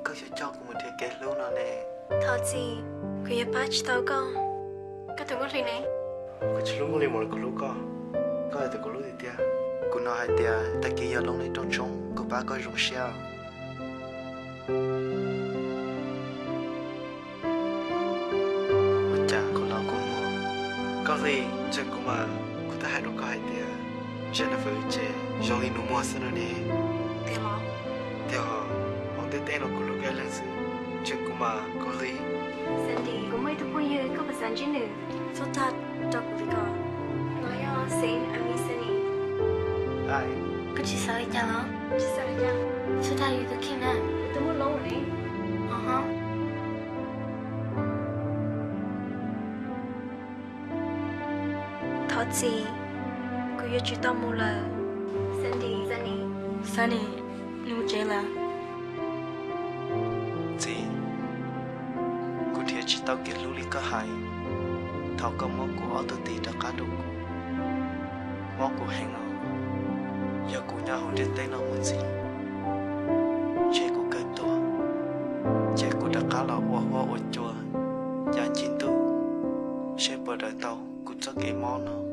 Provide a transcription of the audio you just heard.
Koj yuav coj kuv mus nrhiav kev hlub no ne? Thov txim, kuv yuav pab tsis tau koj. Koj tus Nkauj Hli ne? Kuv tsis hlub Nkauj Hli mus li kuv hlub koj. Koj yog tus kuv hlub tiag tiag. Kuv hnov hais tias tag kis yog lub neej rooj tshoob, kuv pab koj zoo siab. Ua cas kuv los kua muag? Nkauj Hli, ntseeg kuv mas, kuv twb hais rau koj hais tias tsev no fwv ces zoo li nus muag xwb no ne. Tiag los? Tiag, hauv ntiaj teb no kuv hlub koj ib leeg xwb, ntseeg kuv mas Nkauj Hli. Sandy, kuv muaj ib tug phooj ywg, koj puas xav ntsib nws? Txhob tag rau kuv li ko. No yog Saint, a mi Sunny. Koj tsis xav li cas los? Tsis xav li cas. Txhob dag yus tus kheej na. Kuv twb muaj lub ne. Ho ho. Thov txim, kuv yuav tsis tau mus lawm. Sandy, Sunny, Sunny, nws mus tsev lawm. Txiv, kuv nrhiav tsis tau kev hlub li koj hais. Thov koj muab kuv ob tug tis rov qab rau kuv. Mob kuv heev os. Yog kuv nyob hauv ntiaj teb no mus ntxiv, ntshe kuv kawg tuag, ces kuv rov qab los ua huab ua cua, ya ci ntuj, seb puas daws tau kuv txoj kev mob no.